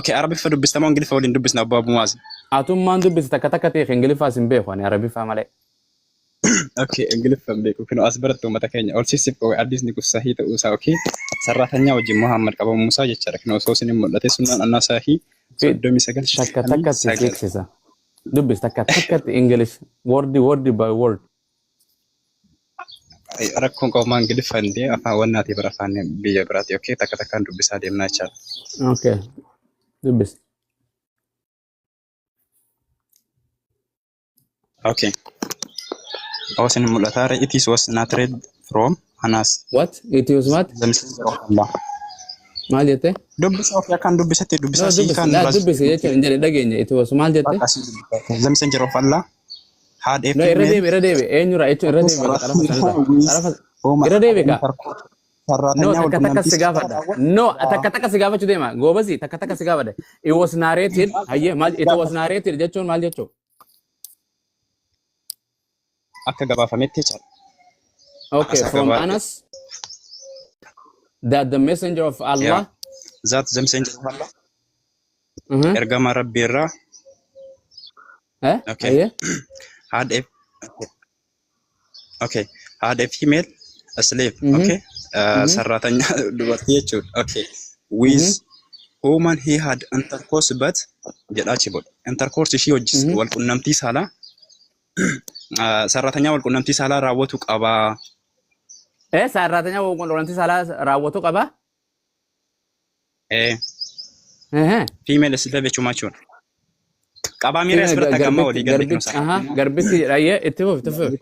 Okay, Arabiffa dubbista moo Ingiliffa waliin dubbisna Abbaa Bumaaz? Atummaan dubbisi takka takka ta'e Ingiliffaas hin beeku ani Arabiffaa malee. Okay, Ingiliffa hin beeku. Kunoo as biratti uummata keenya ol sissiif qabu hadiisni kun sahii ta'uu isaa okay. Sarraatanyaa wajjin Muhammad qabamuu isaa jechaadha. Kunoo osoo isin hin mul'ate sunnaan annaa sahii 39 Takka takkatti 59. beeksisa. Dubbisi takka takkatti English word word by word. Rakkoon qabu maa Ingiliffa hin deemu afaan wannaatii bara afaan biyya biraati. Okay, takka takkaan dubbisaa deemnaa jechaadha. Okay. Dubbisi. Okay. Osoo isin hin mul'ataa it is was not read from Anas. What? It was what? The messenger of Allah. Maal jette? Dubbisa ofii akkaan dubbisatti No, dubbisa sii dubbisi. kan Laa duraas dubbisi jechuun hin jedhe dhageenye. It was maal jette? bakka sii dubbisa. The messenger of Allah had a No, irra female deebi, irra deebi. Eenyurraa jechuun irra deebi bakka xarafa sanirraa. Xarafa Hooma irra deebi kaa. No, sarraatanyaa takka takka walqunnamtii si gaafadha. No, takka takka si gaafachuu deema. Goobasi takka takka si gaafadha. It was narrated. Hayyee maal it was narrated jechuun maal jechuu? Akka gabaafametti jechaadha. Okay, Akka from gabaa Anas that the messenger of yeah. Allah. That the messenger of Allah ergama Rabbii irraa Eh? okay Hayyee. had a okay had a female a slave okay sarraatanyaa dubartii jechuudha okay with woman he had intercourse but jedhaa achi booda intercourse ishii wajjis wal qunnamtii saalaa sarraatanyaa wal qunnamtii saalaa raawwatu qabaa. Eh, sarraatanyaa wal qunnamtii saalaa raawwatu qaba. Eh, Eh. female slave jechuun maal jechuudha? Qabaa miira as Female biratti hagammaa garbitti walii galle garbitti kunuunsa. aha garbitti hayyee itti fufi itti fufi.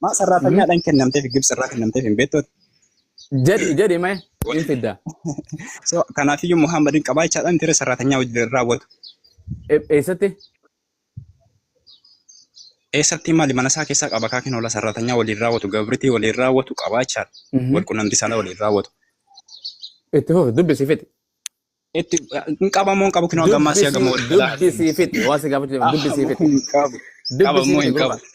Maa sarraatanyaadhaan kennamteef Gibxi irraa kennamteef hin beektu. Jedhi jedhi mee hin fidda. So kanaafiyyuu Muhammadiin qabaa jechaadhaan tira sarraatanyaa wajjin raawwatu. Eessatti? Eessatti maali mana isaa keessaa qaba kaa kennu sarraatanyaa waliin raawwatu gabritii waliin raawwatu qabaa jechaadha. Wal qunnamtii saalaa waliin raawwatu. Itti fufi dubbisi fixi. Itti hin qabamoo hin qabu kinoo hagammaa si Dubbisi hagamma waliin galaa. dubbisi fixi waan si gaafachuu deema dubbisi fixi. Hin qabu. Dubbisi Qabamoo fixi hin gurbaa. qabu.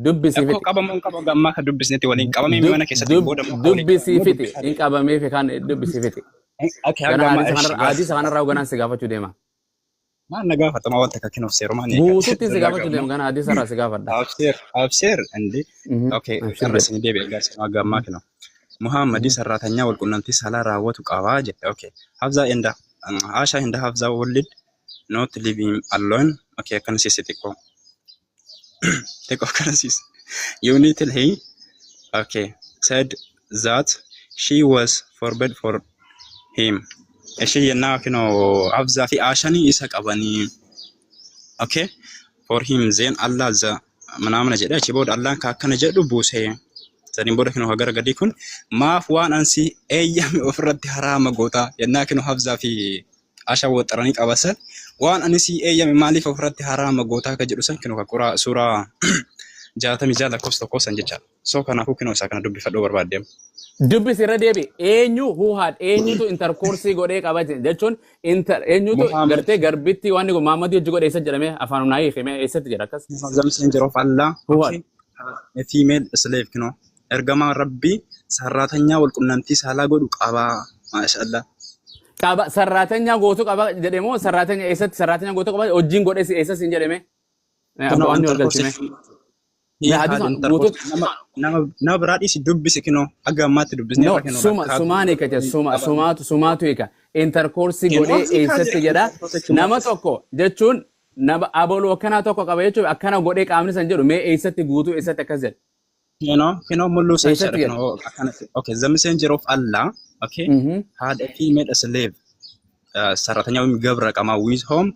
Dubbisi Rakkoo fixi. qabamoo hin qabu hagammaa kan dubbisnetti waliin qabamee mana keessatti booda immoo waliin Dubbisii qabamee fixi dubbisaa hin qabameefi kan dubbisii fixi. Okay, Gana hagammaa hadiisa eshi kanarra hadiisa kanarraa ganaan si gaafachuu deema. Maal na gaafatama wanta akka kennuuf seerumaan Guututti si gaafachuu deema gana hadiisa irraa si gaafadha. Abshir, abshir, indi. Okay, Abshir irra jedhe. isin deebi'e gaarsi hagammaa kennu. Muhammadi sarraatanyaa wal qunnamtii saalaa raawwatu qabaa jedhe. Okay. Hafzaa inda Asha inda Hafzaa would not leave him alone. Okay, akkana siisi xiqqoo. Xiqqoo akkana siisi. You need till he okay said that she was forbid for him. Ishee yennaa kinoo Hafzaa fi Ashanii isa qabanii. Okay. For him then Allah the manaamana jedhe achi booda Allahn ka akkana jedhu buuse. Saniin booda kinoo gara gadii kun maaf waan ansi eeyyame ofirratti haraama goota yennaa kinoo Hafzaa fi Ashaa waxxaranii qabasan waan ani sii eeyyame maaliif ofirratti haraama gootaa ka jedhu san kinoo ka quraa suuraa 66 lakkoofsa 1 san jechaadha. So kanaafuu kinoo isaa kana dubbifadhuu barbaaddeem. Dubbisi irra deebi. Eenyu who had eenyutu intercourse godhee qaba jechuun inter eenyutu Muhammad gartee garbitti waan inni Muhammad hojii godhe eessatti jedhame afaan humnaa hiikime eessatti jedha akkas. The messenger of Allah Who had okay a female slave kinoo ergamaan rabbii sarraatanyaa wal qunnamtii saalaa godhu qabaa maashaallah. Qaba sarraatanyaa gootu qaba jedhe moo sarraatanya eessatti sarraatanya gootu qaba hojiin godhe eessas hin jedhame. Kunoo Waan wal intercourse galchime. he Mee had hadiisa intercourse guututti nama nama nama biraa dhiisi dubbisi kinoo haga ammaatti dubbisnee No, irra kinoo suma lakkaa sumaan hiika jechuudha. Suma sumaatu sumaatu hiika. Intercourse kinoo godhee hiikaa eessatti jira jedha. intercourse jechuun Nama tokko jechuun nama abaluu akkanaa tokko qaba jechuun akkana godhee qaamni san jedhu mee eessatti guutuu eessatti akkas jedha. Kinoo kinoo mulluu isaa Eessatti jechaadha jedha. kinoo akkanatti okay the messenger of Allah okay had a female slave sarratanyaa wayim gabra qamaa with whom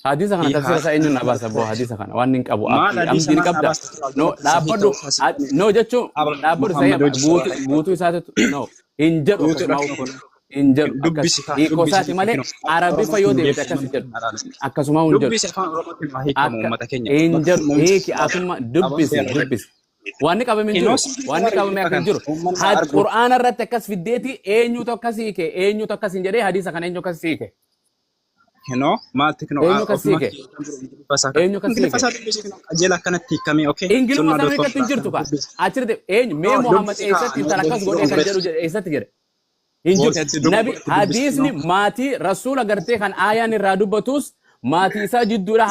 Hadiisa kana he tafsira had isaa eenyuun na baasa boo hadiisa kana waan hin qabu maal ati hadiisa amdiin maal na qabda. baasta kinoo No jalatti sahii dhaabbadhu ta'uu isaa si no jechuun aba dhaabbadhu sahii Muhammad hojii guutuu sarratanyaa guutuu isaatitu no hin jedhu guutuudha akkasumaa kinoo kun hin jedhu akkas dubbisi kaa hiikoo dubbisi isaati hiika malee kinoo afaan arabiffa yoo oromootiin deebite deebisi akkas hin malee jedhu alaala akkasumaa hin jedhu. dubbisi afaan oromootiin haa hiikamu Akka uummata keenya hin bakka jedhu namichi hiiki asuma dubbisi seera dubbisi. Wanni qabame hin kinoo jiru. si Wanni qabame akka hin jiru. uummanni haa Had argu Qur'aana irratti akkas fiddeeti eenyutu akkas hiike eenyutu akkas hin jedhee hadiisa kana eenyu akkas hiike. Kinoo maalti kinoo Eenyu akkas ofuma hiike? ingiliffa isaa kan Eenyu akkas ingiliffa hiike? isaa dubbisi kinoo qajeela akkanatti hiikamee okay Ingiliffa sunnaa sana dot com hiikatti hin jirtu kaa. dubbisi Achirratti eenyu mee no Muhammad dubbisi kaa eessatti intala akkas godhee kan jedhu jedhe eessatti jedhe. Hin jiru. Gooteetti Nabi dubbiste hadiisni maatii rasuula gartee kan aayaan irraa dubbatus maatii isaa jidduudha,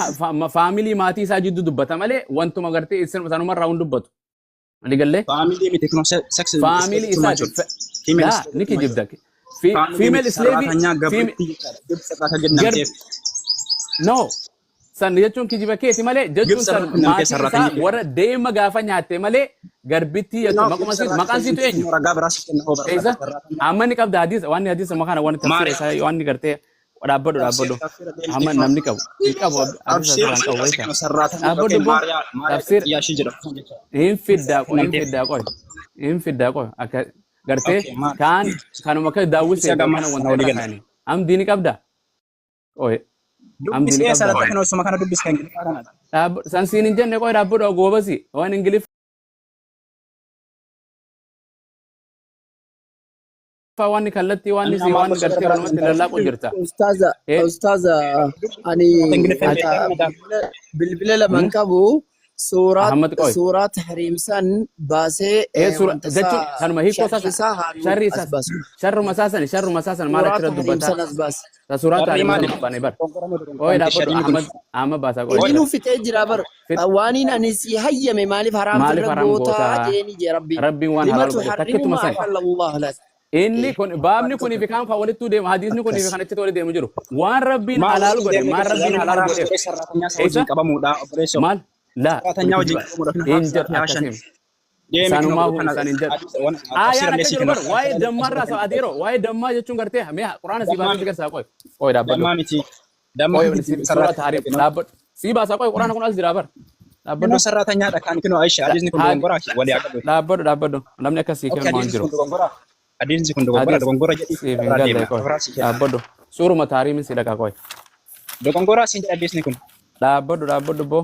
faamilii maatii isaa jidduu dubbata malee wantuma gartee isin sanumarraa hin dubbatu. Waliigallee? Faamilii miti kun sex Faamilii isaati. Female Laa ni kijibda. Female slave Sarraatanya gabritti jechaadha. Gibsi irraa kan kennamteef. No. San jechuun kijiba keeti malee jechuun Gibsi san irraa kennamtee maatii isaa sarraatanya. Warra deema gaafa nyaatte malee garbittii jechuun maquma isiitu maqaan isiitu eenyu? Ragaa biraas kenna hoo Eessa? barbaada. Amma ni qabda hadiisa waan hadiisa makana waan tafsira Maariyaam. isaa waan gartee dhaabbadhu dhaabbadhu. Amma namni qabu. Hin qabu hadiisa irraa hin qabu wayita. Dhaabbadhu boo tafsir Xiyyaashii jedhamu jechaadha. hin fiddaa qoy hin fiddaa qoy hin fiddaa qoy akka gartee Okay, maal? kaan kanuma akka daawwisee Isa gammaa kana sana wanta walii irra gala. kaa'anii. Amdii ni qabda? Qoy amdii Dubbisee ni qabda? sarara kana osuma kana dubbis kan Ingiliffaa kana. San siin hin jenne qoy dhaabbadhu goobasi waan Ingiliffaa waan kallattii waan Namni si ammaa waan gosa gartee gara walumatti biraas lallaaqu jirta. Ustaaza, Eh, ustaaza, ani Ingiliffaa ati beekaa bilbila lama hin qabu. Suuraa Ahmad qoy. Suuraa tahriim san baasee Eh, suura wanta jechuun isaa kanuma hiikoo sharri isaa isaa haa sharri as isaa baasu. sharruma isaa san sharruma isaa san maal Suuraa achirra tahriim dubbataa? san as baase. Ta suuraa Sharrii tahriim san maali? dubbanne bar. Qoy dhaabbadhu Ahmad Ahmad baasaa qoy. Inni nuuf fixee jira bar. Fit Waaniin ani si hayyame maaliif haraam maaliif irra haram gootaa gootaa? jeeni jee Rabbiin. Rabbiin waan Lima halaal godhe tuharrimu takkituma maa san. ahalla Allah lak. Inni kun baabni kunii fi kaan kan walittuu deemu hadiisni kunii fi Akkas. kan achitti walitti deemu jiru. Waan Rabbiin Maal halaal waliin godhe deemne maal keessa Rabbiin namni halaal haraam godheef. godhe sarraatanya isa Eessa? wajjin qabamuudha obboleessoo. Maal? Laa kun Sarraatanya wajjin kijiba. qabamuudha kun Hin hafsaa jedhu fi hashan. akkasiin. Deemi kun Sanumaa kana san hin jedhu. hadiisa waan Aayaan tafsiira akka leesii jiru kenna. bar waa'ee dammaarraa sa'a adeero waa'ee dammaa jechuun gartee mee quraana sii Dammaa baasuu miti. garsaa qoy. Qoy dhaabbadhu. Dammaa miti. Dammaa Qoy miti suuraa sarraatanya taariif kenna. dhaabbadhu. Sii baasaa qoy quraana kun as jira bar. Dhaabbadhu. Kinoo sarraatanyaadha kan kinoo Aisha hadiisni kun dogongoraa walii haa qabu. Dhaabbadhu dhaabbadhu. Namni akkasii Okay, kennu waan hadiisni jiru. kun dogongoraa. Hadiisni kun dogongoraa Hadiis dogongora jedhii siif hin irraa galle deemna. qoy. Kabaraa sii kenna. Dhaabbadhu. Suuruma taariimin si dhaqa qoy. Dogongoraa siin jedha hadiisni kun. Dhaabbadhu dhaabbadhu boo.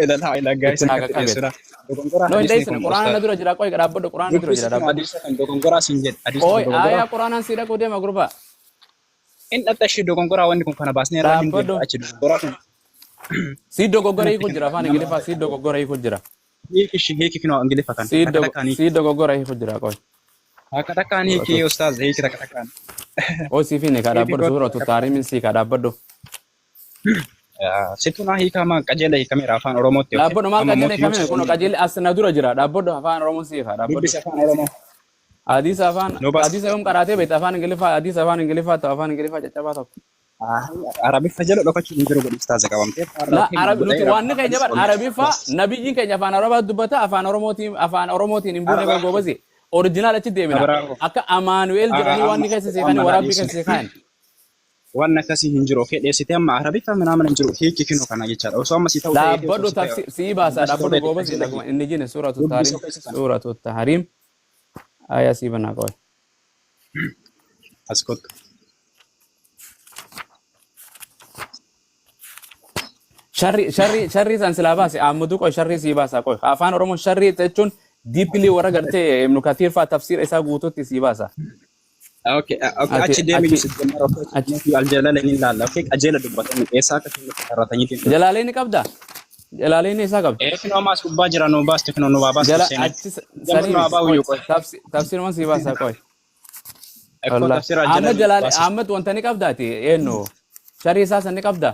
Ilaalaa ilaa Itti gaa'isa naa akkatti qaqqabeet. dhiyeessudha. Dogongoraa No hin hadiisni dheessine kun quraana na ustaaz. dura jira qoy dhaabbadhu quraana na dura Dubbisi jira kun dhaabbadhu. hadiisa kan dogongoraa siin jedha. Hadiisni kun Qoy dogongoraa. aayaa quraanaan si dhaquu deema gurbaa. In dhadhashi dogongoraa wanni kun kana baasnee irraa hin Dhaabbadhu. deemtu achi dogongoraa kun. Si dogoggora hiiku Kanatti jira afaan nama Ingiliffaa si dogoggora hiiku jira. Hiiki shi hiiki kinoo Ingiliffa kan. Si Takka takkaan hiiki. si dogoggora hiiku jira qoy. Takka takkaan hiiki ustaaz hiiki takka takkaan. Qoy siif hin ka Hiiki dhaabbadhu gootu suuratu takka. taariimin si ka dhaabbadhu. Situ naa hiikama qajeela hiikameera afaan Oromootti okay. Dhaabbadhu maal Amma qajeela mootii hiikamee kun qajeelli as na dura jira dhaabbadhu afaan Oromoo si ka dhaabbadhu. Dubbisi afaan Oromoo. Hadiisa afaan Nu baas. hadiisa yoom qaraatee beekta afaan Ingiliffaa hadiisa afaan Ingiliffaa ta'u afaan Ingiliffaa caccabaa tokko. Arabiffa jala dhokachuu hin jiru godhi ustaaza qabamtee. La Arab nuti waan keenya bar Arabiffaa nabiyyiin keenya afaan Arabaa dubbata afaan Oromootiin hin buune bar goobasi. Original achi deemina. Akka Amaanu'el jedhanii waan keessa seekanii waraabbii keessa seekan. Waan akkasii hin jiru. Okay, dheessitee amma Arabiffa minaamin hin jiru. Hiiki kinoo kana jechaadha. Osoo amma si ta'u ta'ee Dhaabbadhu tafsir sii baasaa dhaabbadhu goobasi naguma inni jine suuratu Dubbisa tahriim keessa sana. suuratu tahriim ayaa sii banaa qoy. As kottu. Sharri sharri sharri san silaa baase Ahmadu qoy sharri sii baasaa qoy. Afaan Oromoo sharri jechuun deeply warra gartee Ibnu Kathiir faa tafsiira isaa guutuutti sii baasa. Okay, okay, Ati achi deemi achi Yusuf Jammar, okay, achi aljalala ni ilaalla. Okay, qajeela dubbatanii eessaa akka sarrataniitiin ture. Jalaalee ni qabda. Jalaalee ni isaa qabda. Ee, kinoo ammas gubbaa jira nu baastu kinoo nu baastu Jala seene. achi Jammar sanii nu miti baa'u qoy iyyuu qoy. tafsiruman sii baasaa qoy. Ekkoo Wallah. tafsira Ahmad aljalala Jalaale baasisu. Ahmad wanta ni qabdaati eenyu sharri isaa san ni qabda.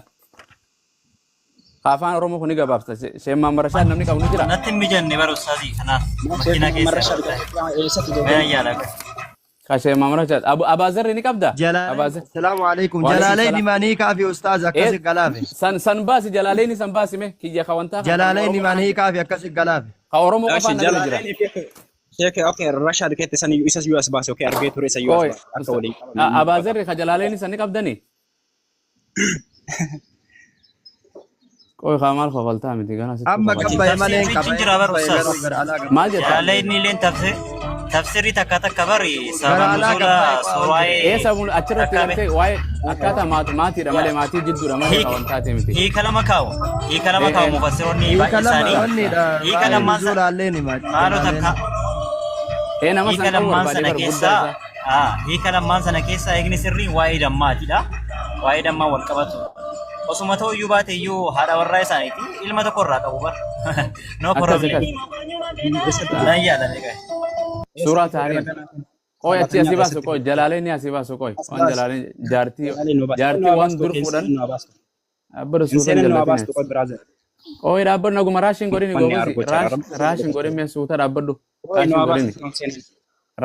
Afaan Oromoo kun ni gabaabsa. Sheek Mahammad Rashaad namni qabu ni jira. Natti hin mijanne bara ustaazii kanaaf Sheekh makiinaa Muhammad keessa Rashaad yeroo ta'e. eessatti Mee dorgomu? ayyaala qoy. Ka Sheekh Mahammad Rashaad Abu Abaazarri ni qabda. Jalalain, Abaazar. Assalamu alaikum. Waalaikum Jalalain salaam. manii kaafi ustaaz Ee akkasi galaafe. san san baasi Jalaaleenii san baasi mee kiyya ka wantaa kan Jalalain Oromoo manii kaafi akkasi galaafe. ka Oromoo Ashi qofaan na bira jira. jalaaleen Sheekh okay Rashaad keetti san isa US baase okay argee ture isa US Qoy baase akka waliin qaban inni dubbata. Abaazarri ka Jalaaleenii san ni qabdanii. Qoy kaa maal kofaltaa miti gana sitti Amma kofaltaa. gabbaye malee hin Tafsirri qaba. jira bara Gabbaye ustaaz. garuu gara alaa gabbaye. Maal jetta? Jalaaleen illeen tafsirri takka takka bari Gara sababa alaa nuzuula gabbaye qofa ol jira. waa'ee Eessa achirratti takka gartee waa'ee akkaataa maatiidha malee maatii jidduudha malee ka wantaati miti. Hiika lama kaa'u. Hiika lama Ee kaa'u ee. mufassiroonni Hiika baay'een lama isaanii. wanniidha. Hiika Waa'ee lamaan sana nuzuulaallee ni maaloo jalaaleen. takka Ee nama hiika san qabu lammaan barbaadee sana bar guddaa keessaa isaa. hiika lammaan sana keessaa hiikni sirriin waa'ee dammaatidha. Waa'ee dammaa wal qabatu. Osuma ta'u iyyuu baate iyyuu haadha warraa isaaniiti ilma tokko irraa qabu bar. No Akkas problem. akkas. Nan yaalame qabe. Suuraa taariin. Qoy achi Sarratanya asii baasu keessatti qoy jalaaleen ni asii baasu qoy as waan baasi. jalaaleen jaartii Jalaaleen nu baasi. jaartii Nu waan baastu dur hin fuudhan seenin nu baastu. dhaabbata Hin suutan seenin nu jallatin baastu qoy brother. qoy dhaabbadhu naguma raashin godhini Wanni goobasi argocha raashin godhin mee suuta dhaabbadhu Qoy nu raashin baastu godhini hin seenin.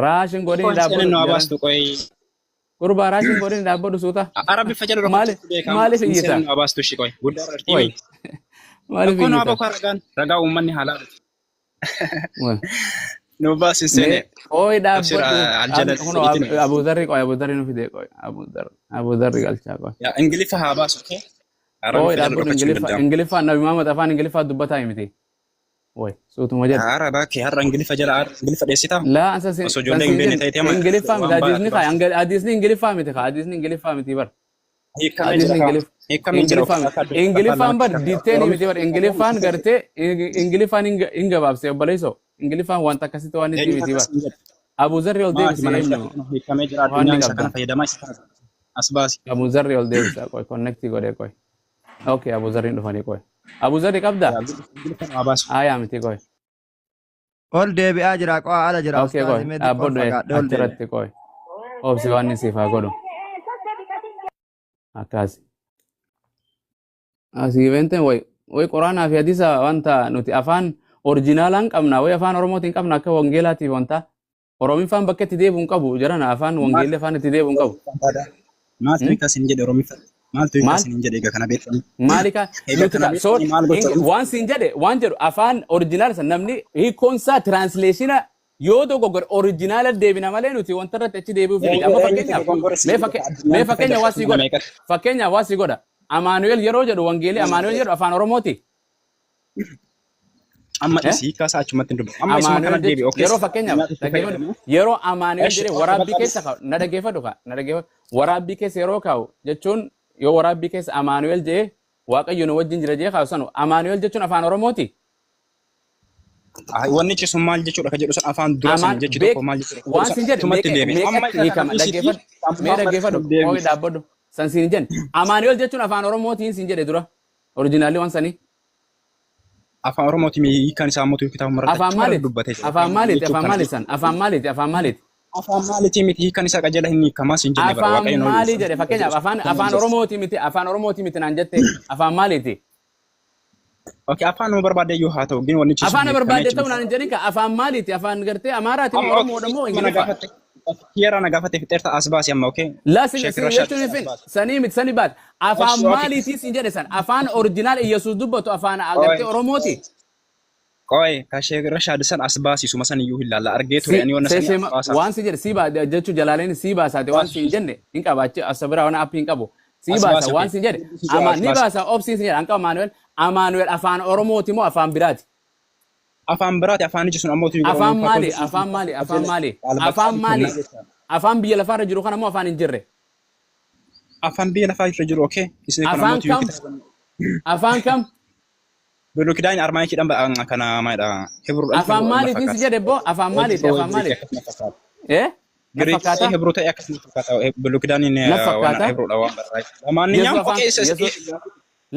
raashin godhini Qoy hin seenin dhaabbadhu nu jaran baastu qoy. gurbaa raashin godhini dhaabbadhu suuta Arabi fayyadu maali rakkochitti beekamu. maaliif Hin iyyita seenin nu baastu ishii qoy. Guddaa qoy irratti. maaliif Rakkoo nu iyyita baku ragaan ragaa uummanni haalaa. Qoy. Nu baasi hin mee seenin. qoy Tafsir dhaabbadhu aljalal kuno si'itti nu. Abu Dharri qoy Abu Dharri nu fide qoy Abu Dharri galchaa qoy Yaa Ingiliffa haa baasu okay. Arabi qoy fayyadu dhaabbadhu dhokachuu hin Ingiliffa danda'amu. Ingiliffaan Nabi Muhammad afaan Ingiliffaa dubbataa miti way suutuma jedhe Arabaa kee har'a Ingiliffa jala Ingiliffa dheessitaa? laa ansa sin Osoo san ijoollee hin sin beekne jenne ta'e ama Ingiliffaa miti waan hadiisni baay'ee kaa baasa. hadiisni Ingiliffaa miti kaa hadiisni Ingiliffaa miti bar Hiikamee hadiisni jira kaa. Ingiliff Hiikamee jira Ingiliffaa akka miti Ingiliffaan bar ditteeni miti bar Ingiliffaan gartee Ingiliffaan hin gabaabse obboleessoo Ingiliffaan wanta akkasitti waan itti Eenyutu miti bar akkas hin jedhe? Abu Zarri ol Maati deebise mana eenyu hidhaa hiikamee jira waan ni addunyaan isa kana qabda fayyadamaa isa kana as baasi. Abu Zarri ol deebisa qoy connect godhee qoy okay Abu Zarriin dhufanii qoy Abu Zarri qabda Yaa Ingiliffa haa baasu. aayaa miti qoy Ol deebi'aa jira qo'a ala jira okay qoy ustaazi mee xiqqoo ol dhaabbadhu fagaadhe ol deebi'a. achirratti qoy obsi waan inni siif haa godhu akkas asii benten way way quraanaa fi hadiisa wanta nuti afaan orijinaalaan qabna way afaan oromootiin qabna akka wangeelaatiif wanta oromiffaan bakka itti deebi'u hin qabu jedhan afaan wangeelli afaan itti deebi'u hin qabu. Maaltu Hmm? hiikaa sin jedhe Oromiffa? Maaltu hiikaa Maal sin jedhe egaa kana beektanii? maalika Egaa nuti kana ka so beektanii maal gocha waan siin jedhe waan jedhu afaan orijinaal san namni hiikkoonsaa tiraansleeshina yoo dogoggore orijinaala deebina malee nuti wanta irratti achi deebi'uuf miti. Eenyu Amma eenyutu fakkeenyaaf dogoggore sin mee jedhe fakke addunyaan mee itti fakkeenya waa sii fayyadamtu godha meeqatti? fakkeenyaaf waa sii godha Amaanu'el yeroo jedhu wangeelii Amaanu'el jedhu afaan Oromooti. Amma Eh? dhisi hiikaa isaa achumatti hin dubbatu. Amma isuma Amaanu'el kana deebi'e jechuun okay. yeroo fakkeenyaaf Addunyaatu itti dhaggeeffadhu fayyadamu. yeroo Amaanu'el Eshi jedhee okay waraabbii bakka keessa kaa'u na dhaggeeffadhu kaa na dhaggeeffadhu waraabbii keessa yeroo kaa'u jechuun yoo waraabbii keessa Amaanu'el jedhee Waaqayyo nu wajjin jira jedhee kaa'u sanu Amaanu'el jechuun afaan Oromooti. Wanni sun maal jechuudha ka jedhu san afaan dura san Amaan jechi beek tokko maal jechuudha ka jedhu waan san sin jedhe achumatti hin meeqa deebi'e. Amma meeqatti isa kana hiikama dhiisitii dhaggeeffadhu mee Muhammad dhaggeeffadhu hin qo'i deebisu. dhaabbadhu san siin jenne Amaanu'el jechuun afaan Oromootiin siin jedhe dura orijinaalli waan sanii Afaan Oromootiin hiikaan isaa ammoo kitaaba irratti afaan achuma irratti maaliiti dubbatee jira. afaan maaliiti Jechuu afaan kana maaliiti san afaan maaliiti afaan maaliiti afaan maaliitii miti hiikaan isaa qajeela hin hiikamaa siin jenne bara afaan Waaqayyo nu maalii jedhe fakkeenyaaf afaan afaan Oromooti miti afaan Oromooti miti naan jette afaan maaliiti Okay, afaan nama barbaade iyyuu haa ta'u, gin wanni sun afaan hiikamee barbaadde achi ta'u naan hin jedhin ka afaan maaliiti afaan gartee Amaaraati moo Amma okay, Oromoodha moo amma na Ingiliffaa gaafatte. Kiyyara na gaafatte fixeerta as baasi amma okay. laa sin Sheek sin Rashaad jechuun as hin baasi. sanii miti sanii baate afaan Eshi okay. maaliitii sin jedhe san afaan originaal Iyesuus dubbatu afaan agartee Qoy Oromooti qoy ka Sheek Rashaad san as baasi suma san iyyuu hin laalla argee ture si ani wanna se sanii se as baasa. waan si jedhe si baa jechuu jalaaleen si baasaate waan si hin jenne hin qabaachi as biraa waan appii hin qabu si As baasa baasi waan okay. si jedhe Dubbisi jira ama as ni baasi. baasa obsiin si jedhe anqa Amaanu'el Amaanu'el afaan Oromooti moo afaan biraati Afaan biraati afaan iji sun ammoo tuyyu gara afaan Oromoffaa maali tolchu afaan maali afaan qajeela maali qaal afaan baqaa maali kennaa jecha. afaan biyya lafaarra jiru kana moo afaan hin jirre Afaan biyya lafaa irra jiru okay. Isin kun ammoo afaan tuyyu kam kitaaba. afaan kam ብሉይ ኪዳን አርማይክ kana maalidha Hibruudhaan afaan Hibru na maaliitiin si fakkaata. jedhe boo afaan maaliiti afaan Giriikii maaliiti akkasuma fakkaata. eh na Giriikii fakkaata Hibru ta'e akkasuma fakkaata. ብሉይ ኪዳኒin na waan fakkaata Hibruudha waan barraa'e. Yesuus Lamaanniyyaan afaan okay isa Yesuus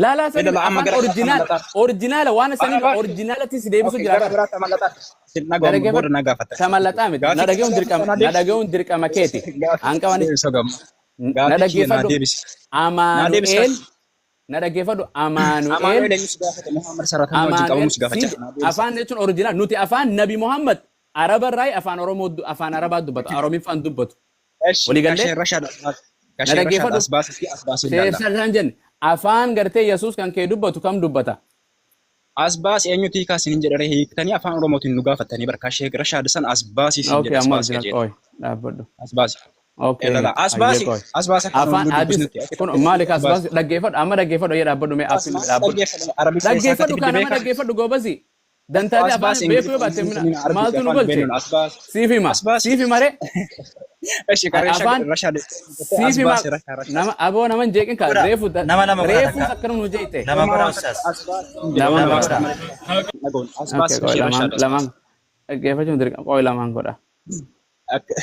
laa laa sanii Edala amma afaan gara biraatti originaal amallataa. originaala waan saniin Arabaa originaalaatti si deebisu okay jira gara bara biraatti amallataa. Sin na dhagahu dhaggeeffadhu booda na gaafatta. tamallaxaa miti na Gaafii dhaga'uun kana dirqama na na deebisi. dhaga'uun dirqama keeti Gaafii hanqawani deebisa gamma. na Gaafii kiyya naa dhaggeeffadhu deebisi. Naa deebisi Amaanu'el kas. na dhaggeeffadhu Amaanu'el Amaanu'el eenyu si gaafate? Muhammad Sarratama wajjin Amaanu'el qabamu si si gaafachaa. Naa deebisi. afaan jechuun originaal nuti afaan Nabi Muhammad Araba irraa afaan Oromoo afaan Arabaa dubbatu Oromiffaan dubbatu Esh walii gallee kashee Rashaad as baasi. na Kashee Rashaad dhaggeeffadhu as baasi si as baasi ilaalla. seersan jenne afaan gartee Yesuus kan kee dubbatu kam dubbata As baasi eenyutu hiikaa isiniin jedhare hiiktanii afaan Oromootiin nu gaafattanii barka Sheek Rashaad san as baasi isin okay jedhe as amma baasi original qajeela. qoy dhaabbadhu As baasi. okay Elala as ayyee baasi qoy as baasi akka afaan nu hadis dubbisnutti. Akka kun dubbisnutti maali as kaas baasi. baasi dhaggeeffadhu amma dhaggeeffadhu ayyee dhaabbadhu mee As appiin maal dhaabbadhu dhaggeeffadhu Arabiffaa isaa dhaggeeffadhu akkatti kaa fidde nama beekaa? dhaggeeffadhu goobasi dantaatee As afaan baasi beekuu yoo Ingiliffa baatte Ingiliffa ni Arabiffaa maaltu nu afaan galche beeknuun as baasi. siif hima As baasi. siif hima ree Eshi karee afaan Rashaad as siif hima baasi Rashaad. nama aboo naman jeeqin kaa Godha. reefu Nama lama godha reefu takka. akkanum nu jeeyte Lama godha ustaas. As baasi hin jedhe lama Lama godha godha. Dhagoon as okay baasi qoy kashee lamaan Rashaad as lamaan baasi. dhaggeeffachuun dirqama qoy lamaan godha Akka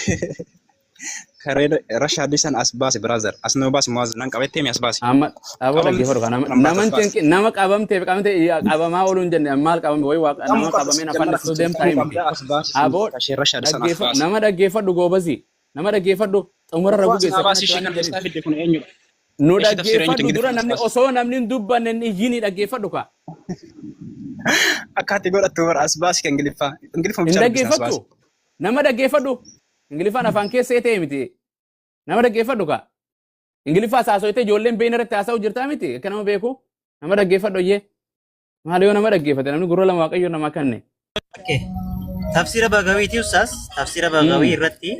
Rashaadii san as baasi, brother. As nu baasi, Muaz nan qabattee mi as baasi. Amma aboo Qabamte dhaggeeffadhu kana nan baasi nama as baasi. tinqi nama qabamteef qabamte qabamaa ooluu hin jenne. Maal qabame wayi waaqa Qabamuu nama qabda qabameen afaan jemmara dhuftuu deemtaa qabamuu himti. qabda as baasi Aboo kashee Rashaadii san as dhaggeeffadhu, baasi. nama dhaggeeffadhu goobasi, nama dhaggeeffadhu, xumura Tokko ragu as geessa naa baasi kanatti ishee waan kan hin jedhin. eessaa fidde kun eenyudha? Nu Ishee tafsiira eenyutu dhaggeeffadhu dura Ingiliffaan as namni baasi. osoo namni hin dubbanne hin iyyini, dhaggeeffadhu ka. Akka ati godhattu bara as baasi kan Ingiliffaa. Ingiliffuma Hin bichaa dubbisan as baasi. dhaggeeffattu, nama dhaggeeffadhu. Ingiliffaan afaan keessa ta'e miti, nama dhaggeeffadhu ka. Ingiliffaa haasoyte ijoolleen beeyna irratti haasa'u jirtaa miti, akka nama beeku nama dhaggeeffadhu. Iyyee maal yoo nama dhaggeeffate, namni gurra lama Waaqayyo nama kenne. Okay. Tafsiira Bagawiiti ustaas, tafsiira Bagawii irratti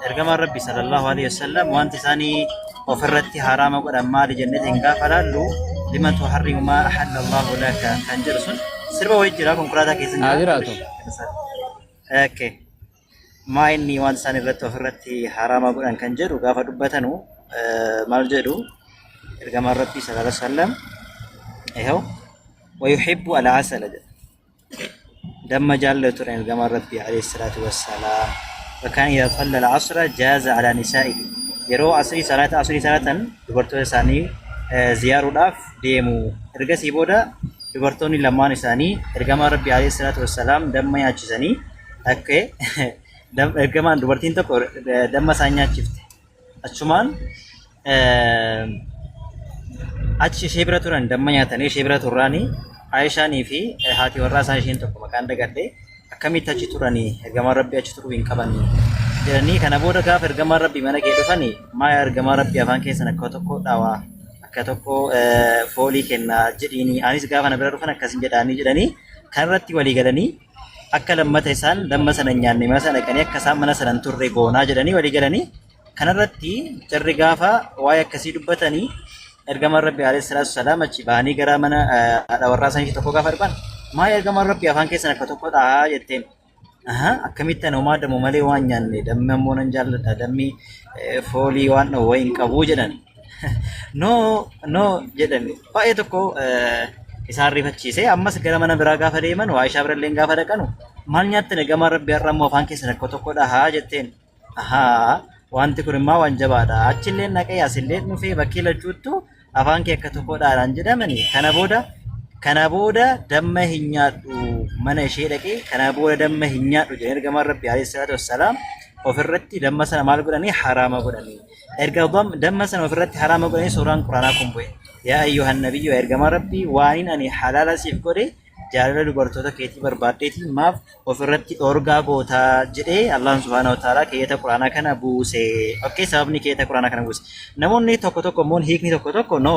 ergamaan Rabbi sallallahu alaihi wasallam wanti isaanii ofirratti haraama godhan maali jenneetiin gaafa laallu, lima tuharrimu maa ahalla Allahu laka kan jedhu sun sirba wayii jira, konkolaataa keessa Haa jira. jiraatu. Okay. Maa inni waan isaan irratti ofirratti haraama godhan kan jedhu gaafa dubbatanu maal jedhu ergamaan Rabbii sallallahu alaihi wasallam? Ihaw wayuhibbu al-asala jedha. Damma jaallatu turan ergamaan Rabbii alayhi salaatu wassalaam. Wakaan idhaa salla al-asra jaaza ala nisaa'ihi. Yeroo asrii salaata asrii salaatan dubartoota isaanii ziyaaruudhaaf deemu. Ergasii booda dubartoonni lamaan isaanii ergamaan Rabbii alayhi salaatu wassalaam damma nyaachisanii akka ergamaan dubartiin tokko damma isaan nyaachifte. Achumaan achi ishee bira turan, damma nyaatanii ishee bira turraanii, Aayishaanii fi haati warraa isaan isheen tokko maqaan dagadhe akkamitti achi turanii, ergamaan Rabbii achi turuu hin qabanii jedhanii. Kana booda gaafa ergamaan Rabbii mana kee dhufanii, maa yaa ergamaa Rabbii, afaan keessan akka tokko dhawaa, akka tokko foolii kennaa jedhiini, anis gaafa na bira dhufan akkasin jedhaanii jedhanii, kanarratti walii galanii akka lammata isaan damma sana hin nyaanne, mana sana dhaqanii akka isaan mana sana hin turre goonaa jedhanii walii galanii. Kanarratti jarri gaafa waa'ee akkasii dubbatanii, ergamaan Rabbi alayhi salaatu wasalaam achi bahanii gara mana haadha warraa isaanii tokko gaafa dhufan, maal ergamaan Rabbi afaan keessan akka tokko dhahaa jetteen. Aha, akkamitti ani homaa damu malee waan nyaanne, dammi ammoo nan jaalladha, dammi foolii waan dha'u wayii hin qabu jedhan. No, no jedhan. Baay'ee tokko isaan rifachiise. Ammas gara mana biraa gaafa deeman, waa ishaa birallee gaafa dhaqanu, maal nyaattan ergamaan Rabbi har'a ammoo afaan keessan akka tokko dhahaa jetteen. Ahaa, wanti kun immoo waan jabaadha. Achillee naqee asillee dhufee bakkee lachuuttu afaan kee akka tokko dhaadhaan jedhamani. Kana booda damma hin nyaadhu, mana ishee dhaqee kana booda damma hin nyaadhu jedhanii, ergamaan Rabbi alayhi salaatu wassalaam ofirratti damma sana maal godhanii? Haraama godhanii. Erga damma sana ofirratti haraama godhanii suuraan Quraanaa kun bu'e. Yaa ayyuhan nabiyyu, ergamaa Rabbii, waanin ani halaala siif godhe jaalala dubartoota keetii barbaaddeetii maaf ofirratti dhoorgaa gootaa jedhee Allahn subhaanahu wa ta'aalaa keeyyata Quraanaa kana buuse. Okay, sababni keeyyata Quraanaa kana buuse. Namoonni tokko tokko immoo hiikni tokko tokko no,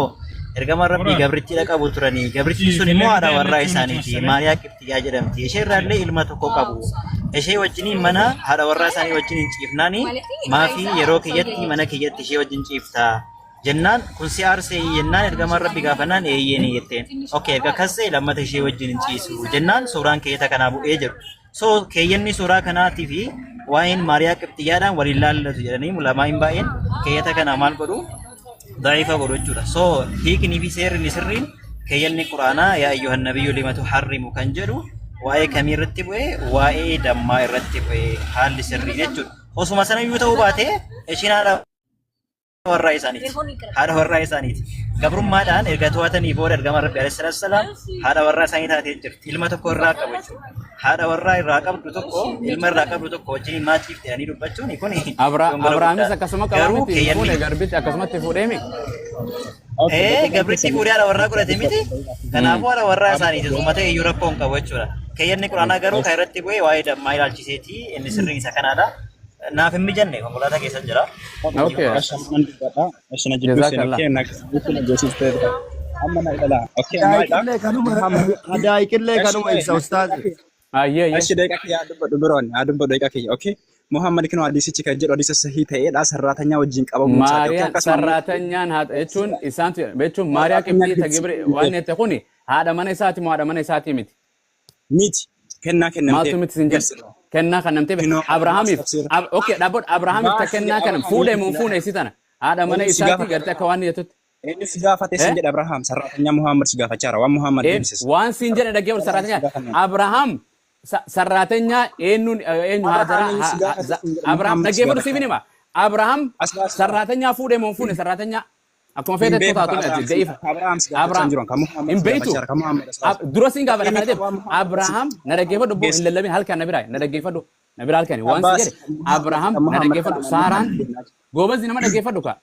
ergamaan Rabbii Muraad, gabrittiidha qabu turanii. Gabrittiin sun immoo haadha warraa fiilmii isaaniiti. masalee. Maariyaa Qibxiyyaa jedhamti. Ishee irraallee ilma tokko qabu. Ishee wajjiniin mana haadha warraa isaanii wajjin hin ciifnaani maafi yeroo kiyyatti mana kiyyatti ishee wajjin ciiftaa? Jennaan kun si aarsee jennaan ergamaan Rabbi gaafannaan eeyyeen jetteen. Okay, erga akkas ta'e lammata ishee wajjin hin ciisu jennaan suuraan keeyyata kanaa bu'ee jedhu. So keeyyanni suuraa kanaatii fi waa'een Maariyaa Qibxiyyaadhaan waliin laallatu jedhanii ulamaa'in baay'een keeyyata kana maal godhu? Da'iifa godhu jechuudha. So hiiknii fi seerri inni sirriin keeyyanni Quraanaa yaa ayyuhan nabiyyu lima tuharrimu kan jedhu waa'ee kamii irratti bu'e? Waa'ee dammaa irratti bu'e haalli sirriin jechuudha. Osuma sanayyuu ta'uu baate ishiin haadha warraa isaaniiti. Haadha warraa isaaniiti. Gabrummaadhaan erga to'atanii booda ergama Rabbi alayhi salaatu wasalaam haadha warraa isaanii taatee jirti. Ilma tokko irraa qabu jechuudha. Haadha warraa irraa qabdu tokko, ilma irraa qabdu tokko wajjin maatiif jedhanii dubbachuun kun dogongora Abrahaamis guddaadha. akkasuma qabaa Garuu miti, hin fuune keeyyanni garbitti akkasumatti fuudheemi. Gabritti fuudhee haadha warraa godhate miti. Kanaafuu haadha warraa isaaniiti. Osuma ta'e iyyuu rakkoo hin qabu jechuudha. Keeyyanni Quraanaa garuu kan irratti bu'e waa'ee dammaa ilaalchiseeti. Inni sirriin isa kanaadha. Naaf hin mijanne, konkolaataa keessa jira. Okay. Ashaman dubbadha. Ashana jidduu seena Jazakallah. kee na jidduu geessistee jira. Amma na ilala. Okay, maalidha? Adaayiqillee kanuma Muhammad. adaayiqillee kanuma ibsa ustaazi. Ayyee ayyee. Ashi daqiiqa kiyya dubbadhu biroon haa dubbadhu daqiiqa kiyya. Okay. Muhammad kinoo hadiisichi kan jedhu hadiisa sahii ta'eedha. Sarraatanyaa wajjin qabamuu isaati. Okay, Maariyaan akkasuma immoo sarraatanyaan haadha jechuun isaantu jechuun Maariyaa sarraatanyaa Qibxii ta Gibri waan jette kuni haadha mana isaati moo haadha mana isaatii miti? Miti kennaa kennamteef. Maaltu miti sin jedhe? Kennaa kan namteef Kinoo Abrahaamiif tafsiira. Okay, dhaabbadhu. Abrahaamiif ta Baasii kennaa kana Abrahaamiif fuudhee moo hin fuune isii tana? Haadha mana Inni si isaatii gaafate. gartee akka waan jettutti. Inni si gaafate sin Eh? jedhe Abrahaam sarraatanyaa Muhammad si gaafachaa jira. Waan Muhammad deebisise. Waan siin jedhe dhaggeeffadhu Si sarraatanyaa. gaafannaan. Abrahaam Sarraatenyaa eenyuun eenyu Haajaraa Abrahaamiin si gaafate siin jedhe Abrahaam Muhammad si dhaggeeffadhu gaafate. siif hima. Abrahaam As baasi. sarraatenyaa fuudhee moo hin fuune sarraatenyaa? Akkuma Hin feetettu beeku taatu ati Abrahaam da'ifa. Abrahaam si gaafachaa Abrahaam hin jiru kan Muhammad hin si beektu. gaafachaa jira kan Muhammad as baasi. Dura siin gaafadha Inni kana jedhu waan Muhammad si Abrahaam na dhaggeeffadhu boo hin geesse. lallabin halkan na biraa na dhaggeeffadhu na biraa halkan waan si Abbaas jedhe Abrahaam kan na Muhammad dhaggeeffadhu kana Saaraan Muhammad kennaa jira. goobazzi nama dhaggeeffadhu ka.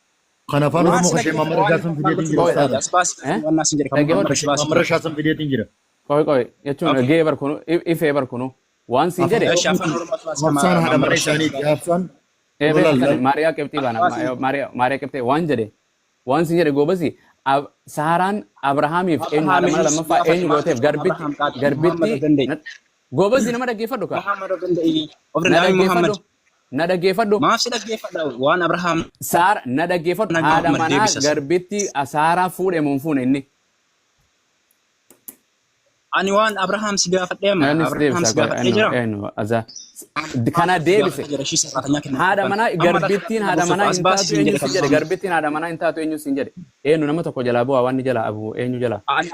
Kan afaan Waan Oromoo si kashee dhaggeeffadhu Maamara waan Shaasan Muhammad fideetiin si jira Qoy gaafate ustaaza. as baasi eh waan sin jedhe kan Muhammad dhaggeeffadhu as baasi. Maamara Shaasan fideetiin jira. qoy qoy jechuun Okay. gahee barkunu ifee barkunu waan siin Afaan jedhe Eesh afaan Oromooti. Oromoo as baasi kan Hafsaan haadha Maamara mana Shaasan. isaaniiti. Hafsaan ee lolal beekan lal. Maariyaa qibxii baana As baasi. Maariyaa qibxee waan jedhe waan siin jedhe goobasi Saaraan Abrahaamiif eenyu haadha mana Abrahaamiin si lammaffaa gaafate eenyu maal gooteef jechuun garbitti Abrahaam qaate Muhammad garbitti of danda'e. goobasi nama dhaggeeffadhu ka Muhammad of danda'e. Of na danda'ame Muhammad. dhaggeeffadhu na dhaggeeffadhu Maaf si dhaggeeffadha waan Abrahaam Saar na dhaggeeffadhu na haadha Muhammad manaa deebisas. garbitti Saaraa fuudhe moo hin fuune inni Ani waan Abrahaam si gaafadhee amma Innis Abrahaam deebisa si qoy gaafadhee eenyu jira. eenyu aza kana Abrahaam si deebise gaafadhee jira ishii saraatanyaa kenna haadha dhufan. manaa Amma garbittiin haadha dhaggeeffadhu manaa as hin baasi taatu siin eenyu jedhe siin kan jedhe Muhammad. garbittiin haadha manaa hin taatu eenyu siin jedhe eenyu nama tokko jalaa bu'aa waan jalaa abu eenyu jalaa Ani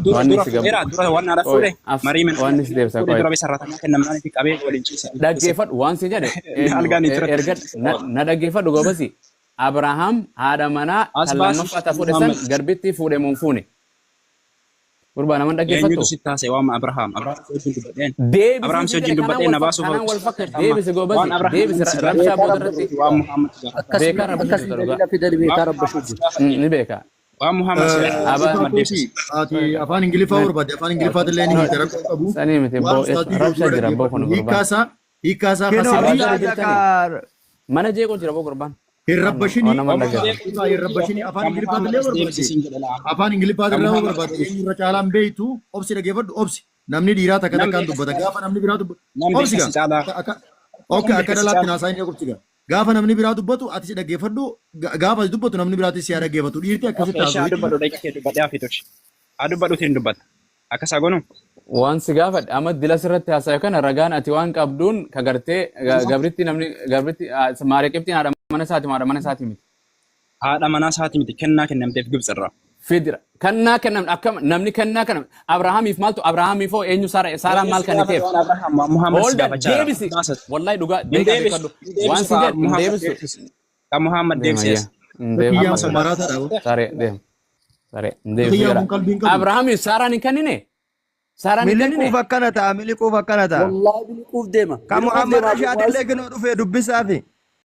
dura waan dura si gabu fuudheera dura waan haadha qoy fuudhe af marii mana waan si deebisa fuudhe qoy dura saraatanyaa kenna manaa itti qabee waliin ciise. dhaggeeffadhu waan siin jedhe eenyu Algaan itti erga na dhaggeeffadhu gobasi Abrahaam haadha manaa As kan baasi lammaffaa ta fuudhe san Muhammad. garbittii fuudhe moo hin fuune gurbaa nama Eenyutu dhaggeeffattu si taase waan Abrahaam Abrahaam si wajjin dubbadheen. deebisi Abrahaam si siin wajjin jedhe kanaan dubbadheen na wal baasuuf kanaan wal fakka amma deebisi waan gobasi Abrahaam deebisi si rabshaa gaafate booda irratti waan Muhammad si gaafate. Akkas beekaa rabshaa akkas jirta dhugaa dalila fidanii beekaa Waan rabbashuu Muhammad si jiru. gaafate. Ni beeka Waan Muhammad si gaafate aba Ifaa Muhammad kooti deebisi. ati afaan Ingiliffaa barbaadde afaan Ingiliffaatiin illee ni hiita rakkoo qabu. Sanii miti Waan boo ustaatii jiru rabshaa dura jira boo dhaggeeffadhu. kun gurbaan. Hiikkaasaa Kinoo kasirrii Rabshaa ustaaza jirtanii ka mana jeeqoo jira boo gurbaan. hin Waan rabbashini. nama Waan dhaggeeffatu. Muhammad Ifaa hin rabbashini afaan kan Ingiliffaatiin Muhammad illee as deebisi barbaadde. siin jedhe laa. Afaan Ingiliffaatiin Kan illee Muhammad as barbaadde deebisi. eenyurra caalaan beeytu obsi dhaggeeffadhu obsi. Namni dhiiraa takka Nam takkaan beeka si dubbata caalaa. gaafa namni biraa dubbatu Nam obsi beeka si gaa caalaa. akka Nam okay akka beeka si dhalaatti caalaa. naasaa inni obsi gaa gaafa namni biraa dubbatu ati si dhaggeeffadhu gaafa ati dubbatu namni biraatti si haa dhaggeeffatu dhiirti akkasitti Okay, ishee haasa'u haa dubbadhu jechuudha. dhaqa kee dubbadhee hafi turshi. Haa dubbadhuutiin dubbata. Akkas haa goonu. Waan si gaafadhe amma dila sirratti haasa'e kana ragaan ati waan qabduun ka gartee gabritti namni gabritti maariyaa qibxiin haadha mana isaati haadha mana isaati miti. Haadha manaa isaati miti kennaa kennamteef Gibxi irraa. Fidira kennaa kennam akkam namni kennaa kennam Abrahaamiif maaltu Abrahaamiif hoo eenyu Saaraan Eenyu maal si gaafate kenniteef? waan Abrahaam waan Muhammad si Holda gaafachaa jira. deebisi Baasas. wallahi dhugaa Hin beekaa deebisu. beekadhu Hin waan deebisu si kaa jedhe hin Muhammad deebisu. deebisu. Kan Muhammad Deema deebisees. ayyaa hin deebisu. Kiyyaan Amma kun sodaa. maraataadha. Saree deema saree hin deebisu Kiyyaan jedha. kun qalbiin qabu. Abrahaamiif Saaraan hin kennine Saaraan hin kennine. miliquuf akkana ta'a miliquuf akkana ta'a. Wallaahi biliquuf deema. Ka Biliquuf Muhammad deema Abu Rashaad Mu'aaz. illee kinoo dhufee dubbisaafi.